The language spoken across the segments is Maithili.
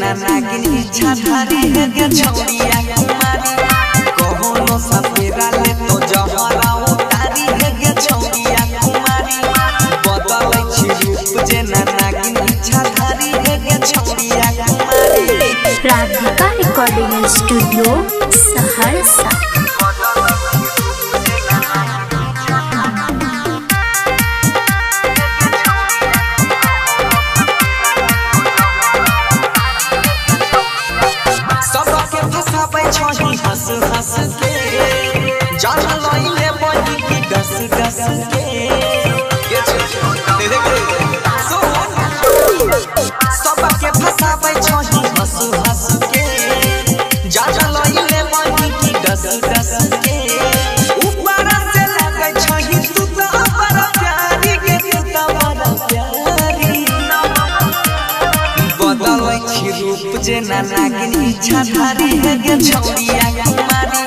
जेना नागिन इच्छाधारी हे गे छौड़िया कुमारी कहोनो सपेरा ले तो जहरा उतारी हे गे छौड़िया कुमारी बदलै छी रूप जेना नागिन इच्छाधारी हे गे छौड़िया कुमारी। Radhika recording studio Saharsa. सबके फसाबै छही हंस हंस के जान लइले बनी की डस डस के सबके फसाबै छही हंस हंस के जान लइले बनी की डस डस के ऊपर से लगै छही तू त बड़ा प्यारी के तू त बड़ा प्यारी बदलै छी रूप जेना नागिन इच्छाधारी हे गे छौड़िया कुमारी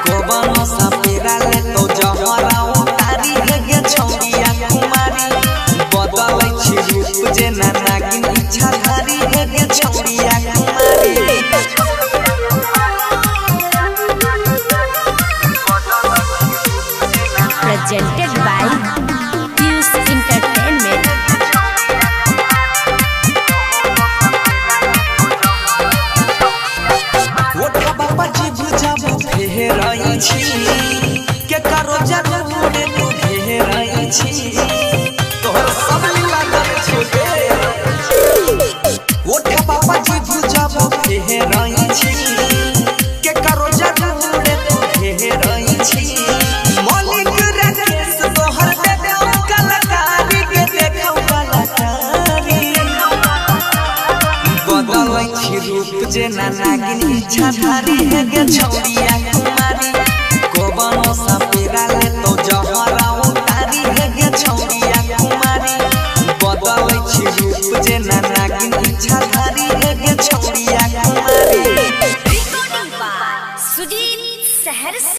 कोबनो सपेरा ले तो जहरा उतारी हे गे छौड़िया कुमारी बदलै छी रूप जेना नागिन इच्छाधारी हे गे छौड़िया कुमारी। Presented by Fuse Entertainment. ओठा बाबा जीभ जब फेरई छी के करो जरूर तू घेरई छी तोहर सब लीला कर छुबे। ओठा बाबा जीभ जब फेरई छी के करो जरूर तू घेरई छी मौलिक राकेश तोहर देखौ कलाकारी के देखौ कलाकारी बदलै छी रूप जेना नागिन इच्छाधारी हे गे छौड़िया कुमारी कोबनो सपेरा ले तो जहरा उतारी हे गे छौड़िया कुमारी बदलै छी रूप जेना नागिन इच्छाधारी हे गे छौड़िया कुमारी। Recording by Sujit Saharsa.